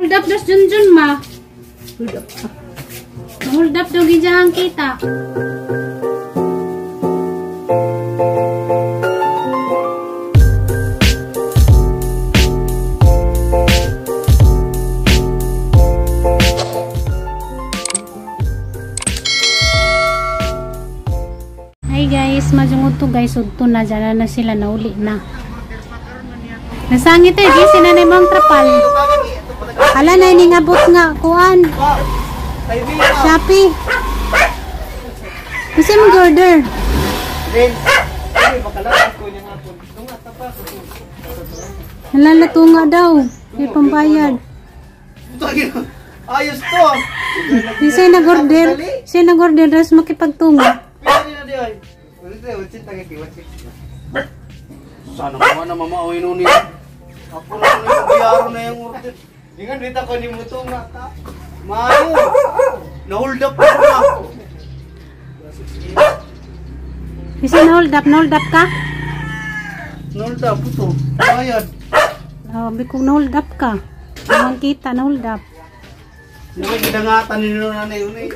Hold up dos Junjun ma. Hold up. Hold up daw gidyahan kita. Hi guys, majungod to guys, udto na dyan na sila nauli na. Nasangit eh, guys, sinanay mo ang trapal. Hala na, iningabot nga, kuan. Shopee. Kasi mong order. Nalalato nga daw. May pambayad. Ayos to. Siya nag-order. Siya nag-order, tapos makipagtunga. Sana mo na mama oy nun niya. Ako na yung biyaro na yung order. Ingan dito ko ni mutunga ka. Mayo. Na-hold up ko na. Kasi na-hold up, na-hold up ka? Na-hold up ito. Bayad. Oh, bikong na-hold up ka. Namang kita, na-hold up. Nagidangatan nino na na yun eh.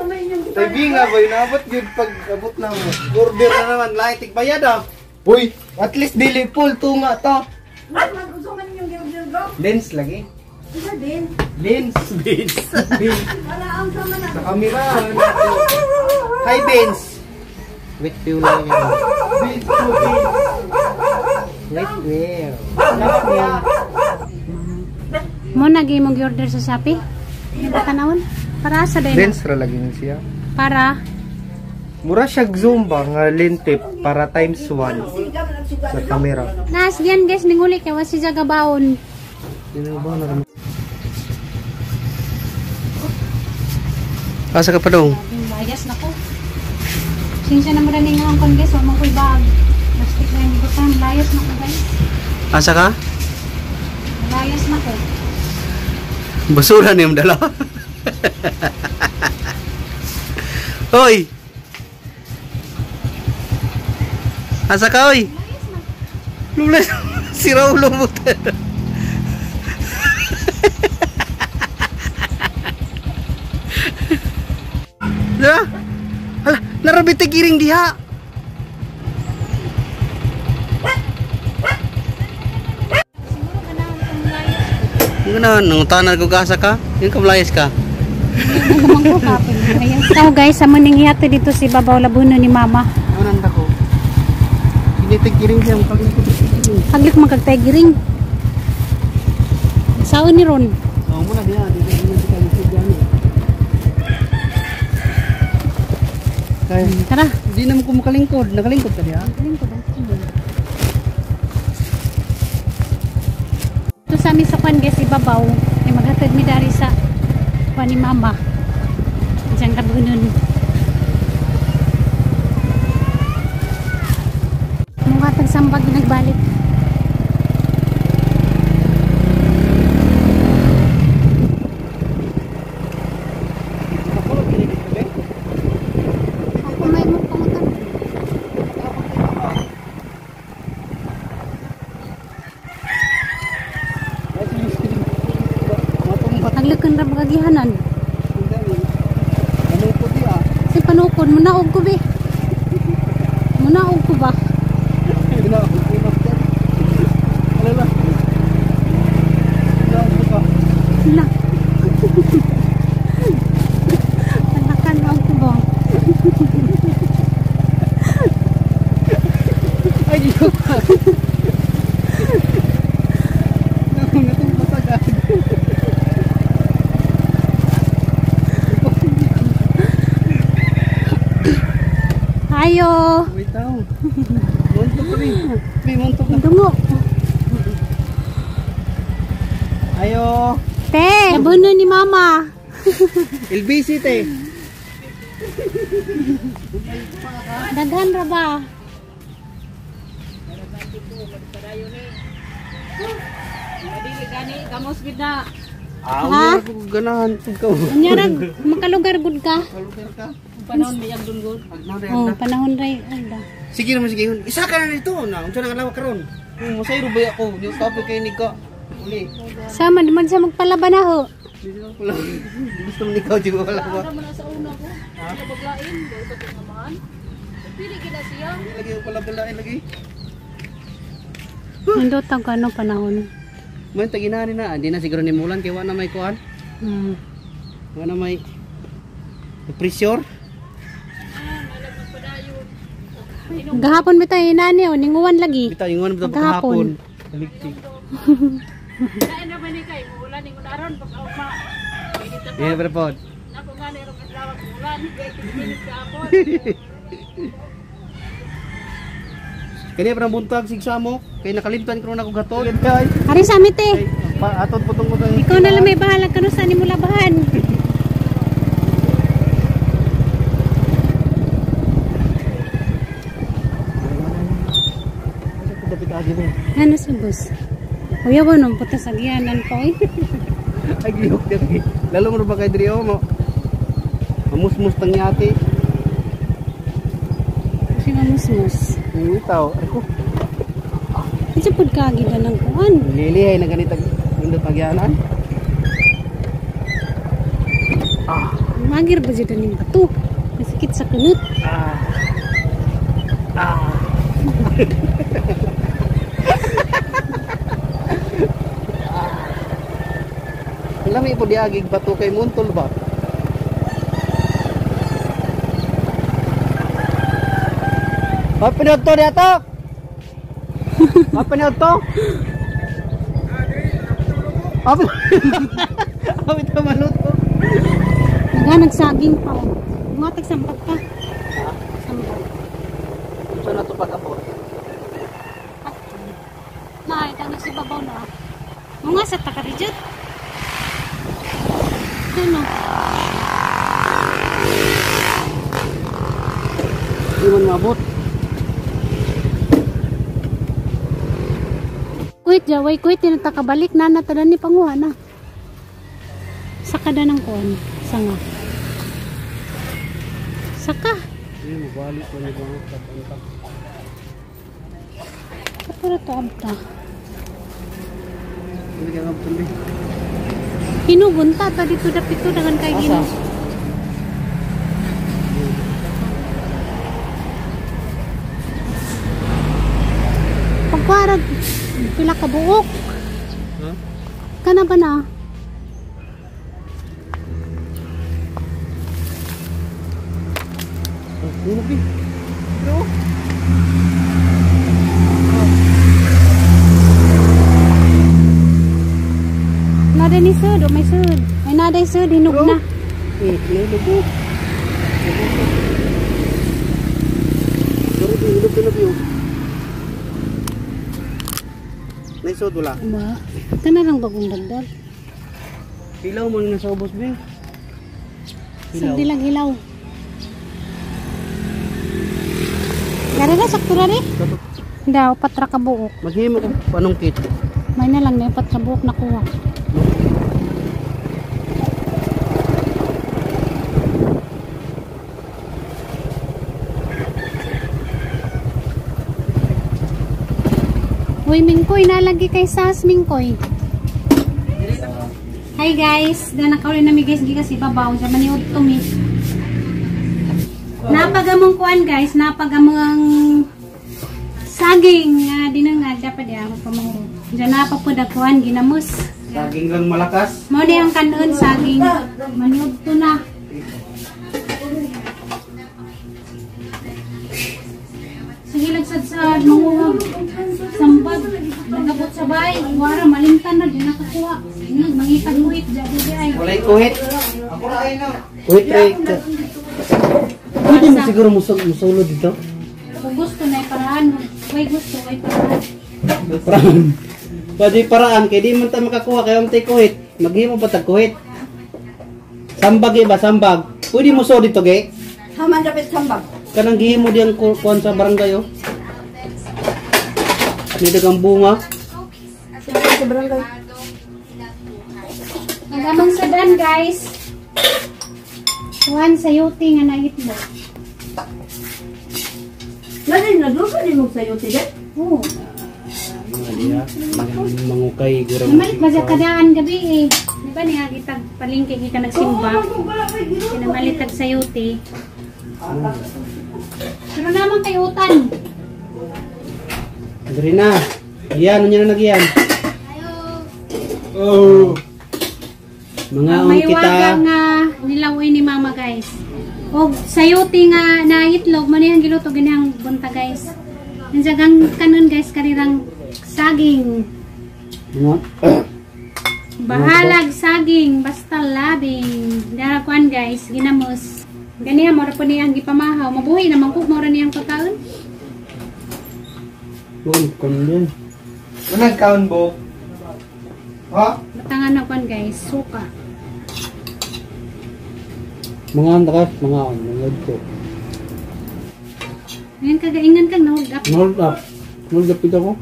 Tabi nga ba, inabot yun pag abot na mo. Order na naman, light, bayad ah. Uy, at least dili full, tunga ta. Lens lagi. Lens. Lens. Sa camera. Hi, Benz. Wait, view lang yan. Benz, Benz. Wait, view. Mo nagi mong order sa Shopee? Tanawon? Para sa din. Lens ra lagi ni siya. Para mura siya zoom ba nga lente para times 1 sa camera. Nas diyan guys ninguli kay wa si jagabaon. Asa ka pa dong? Bias na ko. Sinsya na mo rin nga ang kon guys, wa man koy bag. Plastic na yung butang, layas na ko guys. Asa ka? Layas na ko. Basura niyong dala. Hoy! Asa ka, oy? Lulas. Si Raulo mo. Diba? Hala, narabit giring diha. Ganahan, nangutanan ko ka, asa ka? Yung kablayas ka. So guys, sa maning hiyate dito si Babaw Labuno ni Mama. Ano nanda ko? Ginitigiring siya, paglikod. Paglik magkagtigiring. Saan ni Ron? Oo mo na diha, dito dito dito. Kaya, tara. Hindi naman ko makalingkod. Nakalingkod ka diha? Nakalingkod. Ito sa amin sa kwan guys, ibabaw. Ay maghatid mi dari sa kwan ni Mama. Diyan kabunon. Mukha tagsambag nagbalik. Ako may mong pangutan. Naglakon ra magagihanan. Si panukod mo na og ko be. Muna og ko ba? Hala. Anakan og ko ba? Ay, Diyos. Ayo. Wait down. Montok ka rin. May montok na. Dungo. Ayo. Te, labuno ni Mama. LBC te. Daghan ra ba? Ah, ganahan ikaw. Unya ra makalugar gud ka. Makalugar ka. Panahon mayag dun gud. Oh, panahon ray ay da. Sige naman sige. Isa ka na dito na. Unsa na kadlaw karon? Masayro ba ako? Yung kapoy kay ni ka. Uli. Sama di man siya magpalaban na ho. Gusto mo ikaw juga wala ba? Ano man sa una ko? Paglain, dahil sa tingamaan. Pili gina siya. Hindi lagi yung pala-palain lagi. Nindot ang kano panahon. May taginani na, hindi na siguro ni Mulan kay wa na may kuan. Wa na may pressure. Gahapon ba tayo inani o ninguan lagi. Bitaw ingon ba Gahapon. gahapon. Baligtik. Kain na ba ni kay muulan ingon aron pag auma. Eh, pero pod. Nako nga ni rong adlaw muulan, kay gahapon. Kani pa buntag sigsamo kay nakalimtan karon ako gatol. Ari sa amit eh. Pa aton po tong Ikaw na lang may bahala kano sa nimo labahan. Dapat agi mo. Ano sa bus? Uya ba nung puta sa giyanan ko eh. Ay gihok diri. Lalo mo ba kay diri oh, mo. Mamusmus tang yati. Kasi mamusmus. Itaw, ako. Kasi pud kagi na ng kuan. Lilihay na ganita indot agyanan. Ah, Magir ba dito ning bato? Masikit sa kunot. ah. Ah. Alam mo po diagig bato kay Muntol ba? Paano to diato? Paano to? Apa? Apa ito maluto? Naganagsaging pa. oh. Mga tagsampak pa. Sambag. Saan na ito pag-abot? Na, ito si babaw na. Mga sa takarijot. Ano? Hindi man maabot. Kuit jaway kuit tinatakabalik na natalan ni panguha na. Saka na ng kuan. Sanga. Saka. Hindi mo balik ko ni bang kapanta. Kapuro to abta. Hindi ka ngabot hindi. Hinugunta ta dito dapit to dagan kay Asa? Ginoo. Pagwarag pila ka buok. Ha? Kana ba na? Ano bi? Bro. Nada ni sud, o may sud. May naday sud hinog Bro. na. Eh, hinog ko. Pero di hinog na biyo. Naisod wala. Ba? Kana lang bagong dagdag. Hilaw mo na sa ubos be. Sa dilag hilaw. Yari na, sakto na rin. Daw, patra ka buok. Maghimo ko panong kit. May na lang na patra buok nakuha. Uy, Mingkoy, nalagi kay Sas, Mingkoy. Hi guys, na nakauli nami guys, gikas ibabaw sa maniud to mi. Napagamong kuan guys, napagamong saging nga dinangad dapat di ako pamangro. Diyan na pa po kuan ginamos. Saging lang malakas. Mao ni ang kanon saging maniud to na. Sige nagsadsad manguha. Sambag nagabot sa bay, wara malimtan na di nakakuha. Ingag mangitag kuhit jadi di ay. Walay kuhit. Kuhit ray. Pwede mo siguro musulo dito. Kung gusto na paraan, way gusto way paraan. Paraan. Pwede paraan kay di man ta makakuha kay amtay kuhit. Maghimo pa tag kuhit. Sambag eh ba sambag. Pwede mo so dito ge. Haman dapat sambag. Kanang gihimo diyang kuan sa barangay oh. May dagang bunga. Sa barangay. Nagamang sadan guys. Kuhan sa yuti nga naitlog. Nalin nagluto din mo sa yuti de. Oo. Mga diya, mga mangukay gurang. Namalik ba sa kadaan gabi eh. Di ba niya gitag palengke gikan nagsimba? Pinamalitag sayote. Pero naman kay utan. Diri na. Iyan, ano na nagyan? Ayo. Oh. Mga May kita. waga nga nilaw ni mama guys. Og sayote nga na itlog man iyang giluto ginang bunta guys. Nandiyagang kanon guys karirang saging. Bahalag saging basta labing. Dara kuan guys ginamos. Ganiha mo ra po niyang gipamahaw. Mabuhi naman ko mao ra niyang pagkaon. Bukan kon. Unang kaon bo. Ha? Batangan na kuan guys, suka. Mga andakas, mga on, mga ko. Ngayon kagaingan kang na-hold up. Hold up. Hold up ito ko.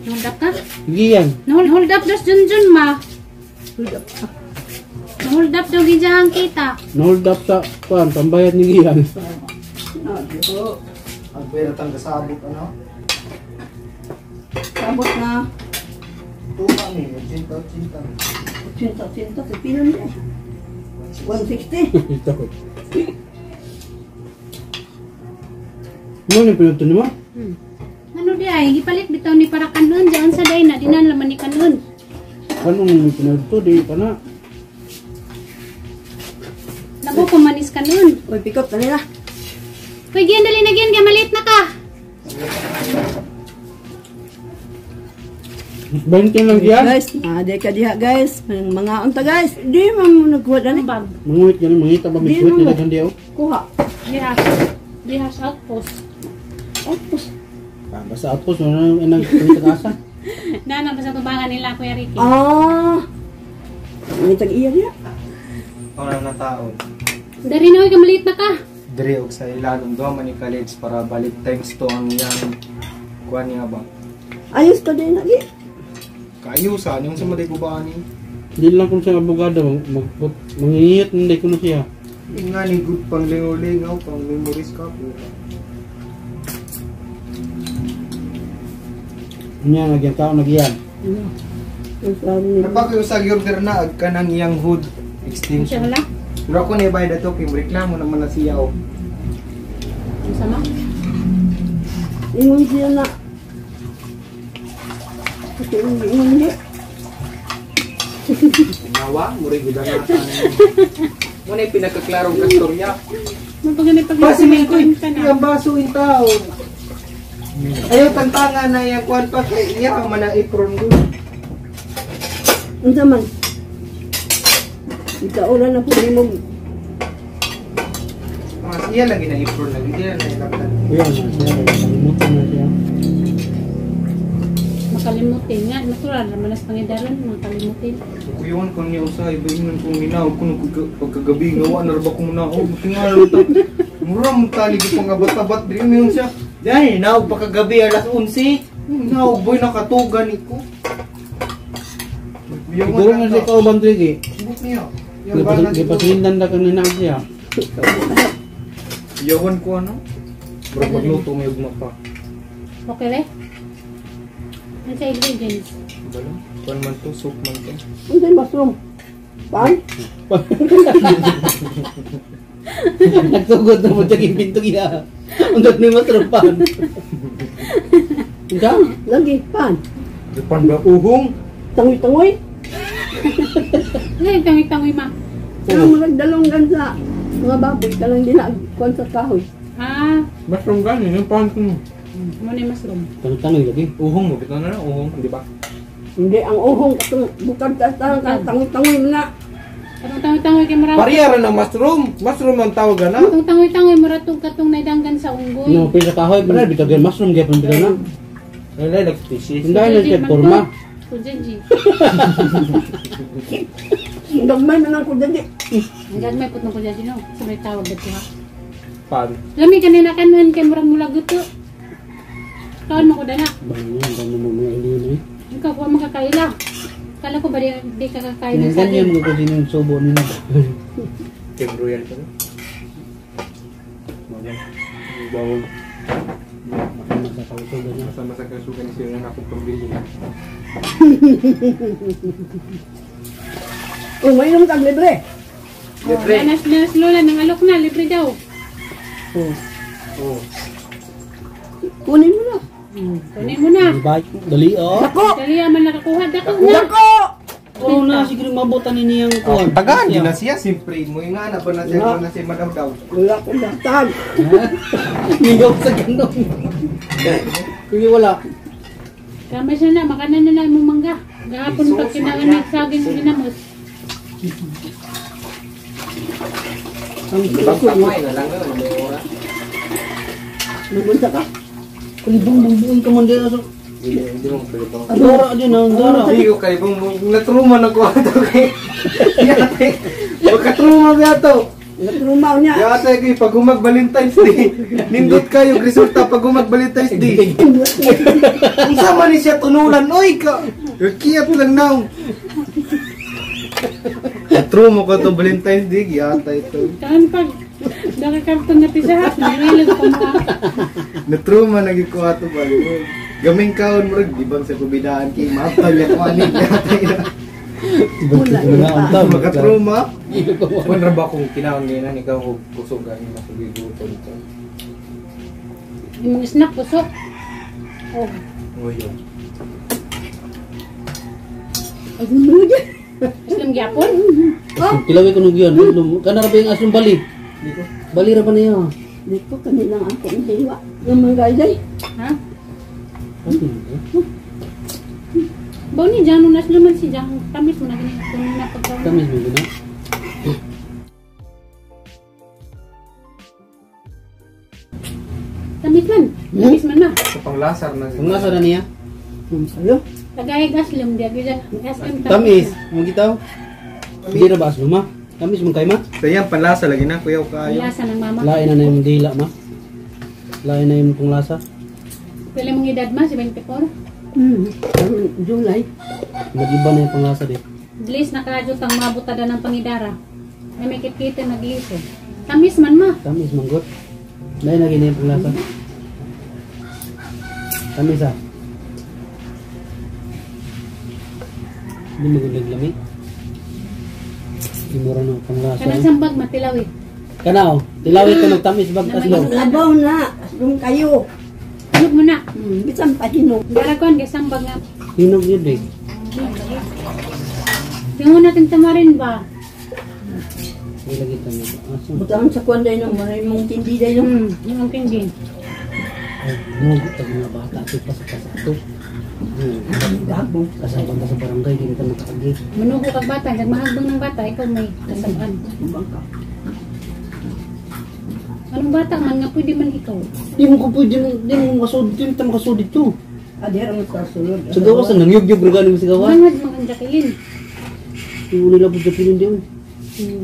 Hold up ka? Giyan. Na-hold up dos junjun ma. Hold up. Na-hold up daw gijahang kita. Hold up sa kuan, pambayad ni Giyan. Ang pera tang kasabot ano? Sabot na. Tuka ni, 80 80. 80 80 sa pila niya. 160. Ito. Mo ni pinuto nimo? Ano di ay gipalit bitaw ni para kanon diyan sa day na dinan laman ni kanon. Kanong mo pinuto di pa na. Labo ko manis kanon. Uy, pick up na nila. Uy, gian dali na gian kay malit na ka. 20 lang diyan. Guys, di ka diha guys. Mga unta guys. Di man mo nagkuha dani. Bag. Manguit yan, mangita ba may Di kuwit mo. nila dyan diyo? Kuha. Diha. Diha sa outpost. Outpost. Ah, basta outpost, wala nang pangitag-asa. Nana pa sa tubangan nila Kuya Ricky. Ah. May tag-iya diha. Una na taon. Dari na oy ka malit na ka. Diri og sa ilalom do man ni college para balik times to ang iyang kuan niya ba. Ayos ka din lagi. Kaayusan yung sa maday ko ba ni? Di lang kung sa abogado, mangingit hindi ko na siya. Nga ni good pang lingaw-lingaw, pang memories ka po. Niya, nagyan tao, nagyan. Napakayusag order na ag kanang iyang hood Siya extension. hala. Pero ako na ibayad ato kay reklamo naman na siya oh. Ang sama. Ingon siya na. Kasi ingon niya. Nawa, muri gud na. Mo na pinakaklarong kastorya. Mapagani pag Basi ko ang baso in taon. Ayaw tantangan na iyang kuan pa kay iya ang mana apron dun. Unsa man? Ikaw na po nimo. Mga siya lagi na apron lagi di na ilaktan. Kuya, na siya, kalimutan na siya. Makalimutin nga, natural naman as pangidaron, makalimutin. Kuyon ko niya usahay ba ingon kong minaw kuno pagkagabi nga wa na ra ba ko munaog tingalo ta. Mura mo tali ko pang abat-abat diri mayon siya. Dai naog pa kagabi alas 11. Naog boy nakatugan ni ko. Siguro na siya kauban Tricky. Subok niya. Yang bana Gipasindan na kanina siya. Yawan ko ano. Murag magluto may ugma pa. Okay re? Ano sa ingredients? Balo. Kuan man to, soup man to. Unsa mushroom? Pan? Nagtugod na mo siya pinto niya. Ang dot ni matropan. Unsa? Lagi pan. Japan ba uhong? Tangoy-tangoy. Ngayon, tangoy-tangoy ma. Ang murag dalonggan sa mga baboy kanang dina kuan sa kahoy. Ah, Mushroom gani yung pan ko. mo na yung mushroom. Tangoy lagi. Uhong mo bitaw na na uhong, di ba? Hindi ang uhong katong bukad ta tangoy-tangoy na. Katong tangoy-tangoy kay mura. Pariyara ng mushroom. Mushroom ang tawag ana. Katong tangoy-tangoy mura tong katong naidanggan sa unggoy. No, pila kahoy pa na bitaw gyud mushroom gyapon bitaw na. Wala like species. Hindi na siya porma. Kujaji. Gagmay man ang kudadi. Ang gagmay put ng kujaji no. Sa may tawag dito ha. Pan. Lami kanina kanon kay murag mula guto. Kaon mo ko dana. Bango, bango mo mga iliw na eh. Ikaw ko makakaila. Kala ko ba di ka kakain ng Ganyan saging? mga kasi yung subo nila. Team Royal pa. Bawang. Masama sa kausugan niya. Masama sa kasukan ni sila na ako pambili. Oh, mainom kag libre. Libre. Oh, nanas nanas lola nang alok na libre daw. Oh. Oh. Kunin mo na. Kunin mo na. Bye. Dali oh. Dako! Dali man nakakuha dako na. Dako! Oo na siguro mabutan ni niyang kuan. Tagaan din na siya siyempre mo nga na ba na siya na siya madaw daw. Wala akong datag. Mingaw sa ganon. Kuya wala. Kama siya na makanan na na imong mangga. Gahapon pag kinaon ng saging ginamos. Ang Ibang kamay na lang yun, may oras. Nagunsa ka? Kulibong bumbuon ka man din aso. Hindi mo kalibang. Dara din ang dara. Hindi ko kalibang natruma na ko ato kay. Yate. Magkatruma ba ato? Natrumaw niya. Yate kay pag humag Valentine's Day. Nindot kayo resulta pag humag Valentine's Day. Unsa man ni siya tunulan oy ka. Kiyat lang now. Natruma ko to Valentine's Day yata ito. Kaan pag nakakarton na pisa hat, nililog ko na. Natruma na gyud ko ato ba. Gaming kaon murag di bang sa kubidaan kay mapal niya ko ani yata ina. Wala Mga pa. unta. Makatruma. Kung ra ba kung kinaon niya na ikaw kung kusog gani masugigutom to. Imong snack busok. Oh, Ngoyo. Ay, mo dyan. Islam gyapon. Tilawi ko nung yun. Kana ra ba yung aslong bali? Bali ra ba niya? Di ko kanilang akong hiwa. Yung mga guys ay. Ha? Baw ni Jano nas luman si Jang tamis mo na gani kung na pagkaon. Tamis mo gina. Tamis man. Tamis man na. Sa panglasar na Ang nasa na niya? Sa'yo. Tagay aslom di agi Jang aslom Tamis. Mo gitaw. Hindi ra ba aslong ma? Tamis man kay ma? Sa iyang panlasa lagi na kuyaw kaayo. Lasa ng mama. Lain na na yung dila ma. Lain na yung kung lasa. Pili mong edad ma 74. July. Nag-iba na yung panglasa di. Bliss na kadyo tang mabutada ng pangidara. Ay may kitkita nag-iis eh. Tamis man ma. Tamis manggot. Lain na gini yung panglasa. Tamis ah. Hindi magandang lami. Hindi mura na ang panglasa. Kanang sambag matilaw eh. Kana oh, tilawi ka nagtamis bag aslong. Labaw na. Aslong kayo. Hinog mo na. Bisan pa hinog. Daragon kay sambag nga. Hinog yun eh. Tingon natin tamarin ba? Hindi lagi tamis. Aso. Butang sa kwan dahil nung maray mong tindi dahil nung. Yung tingin. Ay, no, tag mga bata ito pasak-pasak ito. Gago. Kasabang ka sa barangay, hindi ka makaagi. Manugo kag bata, jag mahagbang ng bata, ikaw may kasaban. Bangka. Anong bata man nga pwede man ikaw. Di mo ko pwede, di mo makasud, di mo ta makasud dito. Adi ang kasulod. Sa gawas, ang nangyugyug rin mo sa gawas. Mangad mga Jacqueline. Di mo nila po Jacqueline di mo.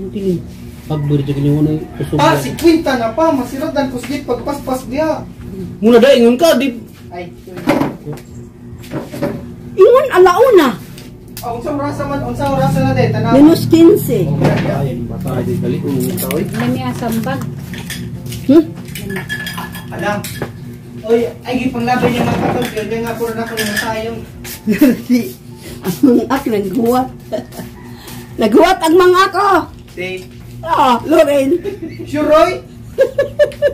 Tingin. Pagburi Jacqueline mo na kusog. Ah, si Quinta na pa masirodan kusgit pagpaspas diha. Muna da, ingon ka, di. Ay. Ingon alauna. Ah, unsang orasa man, unsang orasa na day tanaw. Minus 15. Ay, yung bata, ay, dali. Tao, eh. Lami asambag. Alam. Oy, ay gipanglabay niya mga katol, kaya nga puro na ko nang sayong. Si ang ak naghuwat. Naghuwat ang mga ako. Say, Ah, Lorraine. sure Roy?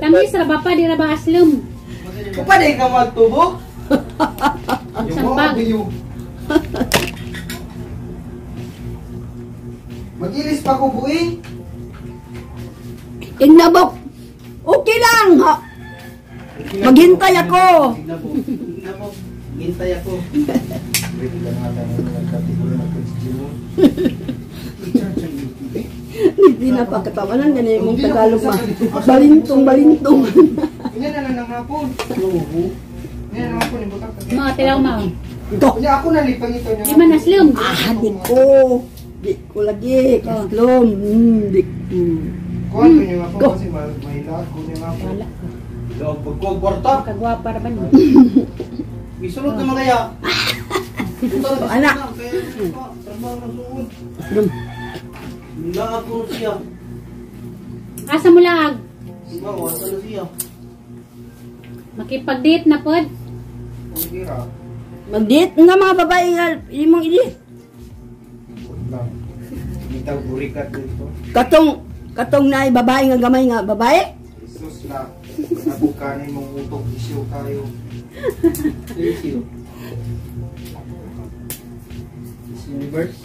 Tamis ra ba pa di ra ba aslom? Kupa ka magtubo? Sambag. Mag-ilis pa ko buing. Ingnabok. Okay lang. Ha. Maghintay ako. Hintay ako. Wait lang ata nagkatiguro na. Hindi na pagkatawanan ganyan mong Tagalog ma. Balintong balintong. Unya na lang ng hapon. Unya na hapon ibutang ka. Mga tilaw ma. Go. Unya ako na lipang ito niya. Di man aslom. Ah, di ko. Di ko lagi. Kaslom. Di ko. Kuan ko niya hapon Go. kasi mahilaag ko niya hapon. Wala. Loob pagkuwag kwarta. Kagwapa ra ba ni? Isulod naman kaya. Anak. Trabaho na suod. Aslom. Laag ko siya. Asa mo laag? Diba, wala na siya. Makipag-date na pod. Mag-date na mga babae nga imong i-date. Lang. Kita burikat dito. Katong katong naay babae nga gamay nga babae. Jesus na. Nabukanin mong utok isyo kayo. Thank you. Miss Universe.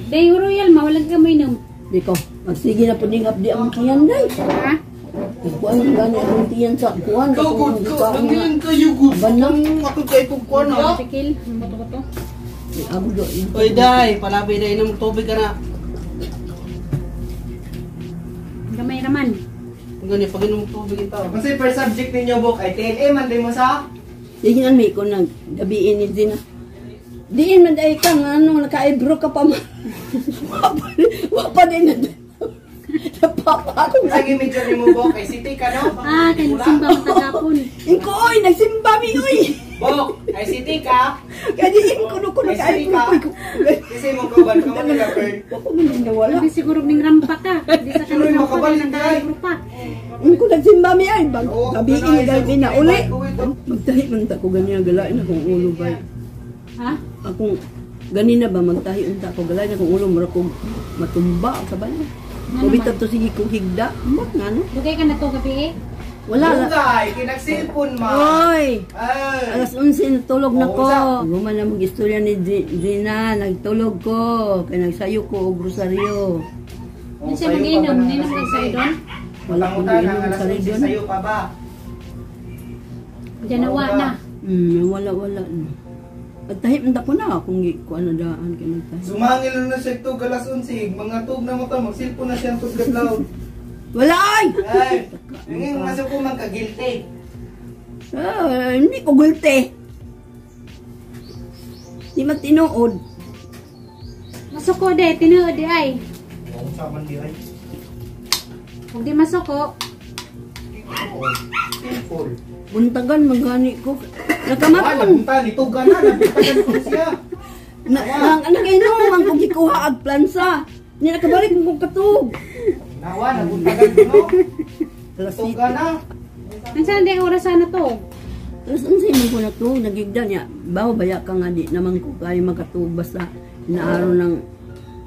Day Royal, mawalan ka mo inom. Di ko, magsige na po ding abdi ang tiyan day. Ha? Kuan gani akong tiyan sa kuan. Go, good, go. Nangilan kayo, good. Banang. Ako kay kong kuan ah. Sikil, bato-bato. Ako do. Oy, day, palabi day inom tubig ka na. Gamay raman. Gani pag inom tubig ito. Kung sa first subject ninyo, Bok, ay TLM, man din mo sa? Sige na may ko nag gabiin ni Dina. Diin man day ka nga ano naka-eyebrow ka pa man. Wa pa din na. Napapa ako na. Sige, major ni mo, Bok, ay city ka, no? Ah, kay nagsimba ang tagapon. Ingko oy nagsimba mi oy. Bok, ay city ka. Kaya diin ko no ko naka-eyebrow ko. Kasi mo kabal ka man nila, Pearl. Wa ko man din nawala. Sabi siguro ning rampa ka. Di sa Sure, kanang rampa, makabalik nang tayo. eyebrow pa. Ingko nagsimba mi ay bag Oo, gabiin ganun, gabi na isa- uli. ito. Magtahi man ta ko ganyan galain akong ulo bay. Ha? Akong ganina ba magtahi unta ko galain akong ulo mura kog matumba sa bana. Ano Kubita man? to sige kong higda. Mbak nga no. Dugay ka na to gabi eh. Wala la. Dugay, kinag-cellphone, ma. Oy! Ay. Alas 11 natulog na Oo, ko. sa. Guman na mag istorya ni Gina, nagtulog ko kay nagsayo ko og rosaryo. Oh, Hindi siya sayo pa ba mag-inom, ng ninom alas kag sayo 11? doon. Wala akong Pangutan ang inom alas sa 11, doon. sayo pa ba? Janawa na. Wala wala. Pagtahi man ta ko na akong gi ko ano daan kay nagtahi. Sumangil na siya ito, alas 11. Mga tug na mo to, mag-cellphone na siya ang tug loud. Wala ay! Ay, ngayon masuk ko man ka-guilty. Ah, hindi ko guilty. Di man tinuod. Masuko de, tinuod di ay. Oo, sa man di ay. Kung di masuko, Oo, cellphone. Buntagan magani ko. Ah, Nakamaton. nabunta, nituga na, nabuntagan ko siya. Na, ang anak inom ang kong gikuha ag plansa. Ni nakabalik kong katug. Nawa, nabuntagan ko no. Alas Tuga na. Minsan di oras sana to. Alas 11 man ko natug, nagigda niya. Bawo baya ka nga di naman ko kaya makatug basta inaaraw ng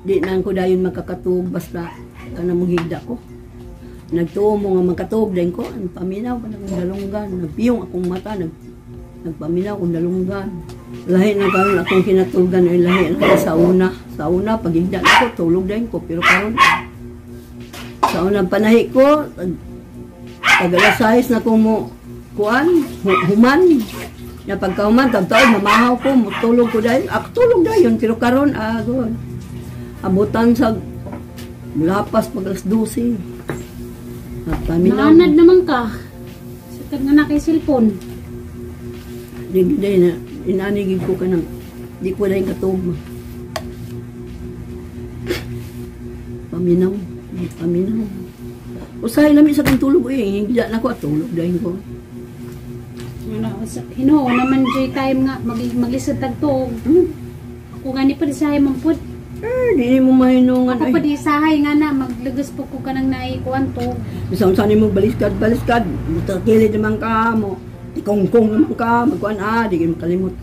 di na ko dayon makakatug basta kana mong higda ko. Nagtuo mo nga makatug din ko, ang paminaw pa akong dalunggan, nagpiyong akong mata, nagpaminaw akong dalunggan. Lahi na karon akong kinatugan ay lahi na sa una. Sa una paghigda na ko tulog din ko pero karon sa una panahi ko tag alas 6 na ko mo kuan human na pagkahuman tagtaod mamahaw ko mutulog ko dahil ako tulog dayon pero karon agod abutan sa lapas pag alas 12 at paminaw Naanad naman ka. Sakit nga na kay cellphone. di di na inanigig ko kanang di ko dahil katug paminaw paminaw usahay lami sa kang tulog eh hindi na ko at tulog dahil ko. Ano, hinoo naman joy time nga maglisod tagtuog. Ako gani pa di sahay man pud. Eh, di mo mahinungan Ako ay. pa di sahay nga na maglugos po ko kanang naikuan to. Bisan saan mo baliskad baliskad, mutakilid naman ka mo. Tikongkong naman ka, magkuan ah, di kayo makalimot.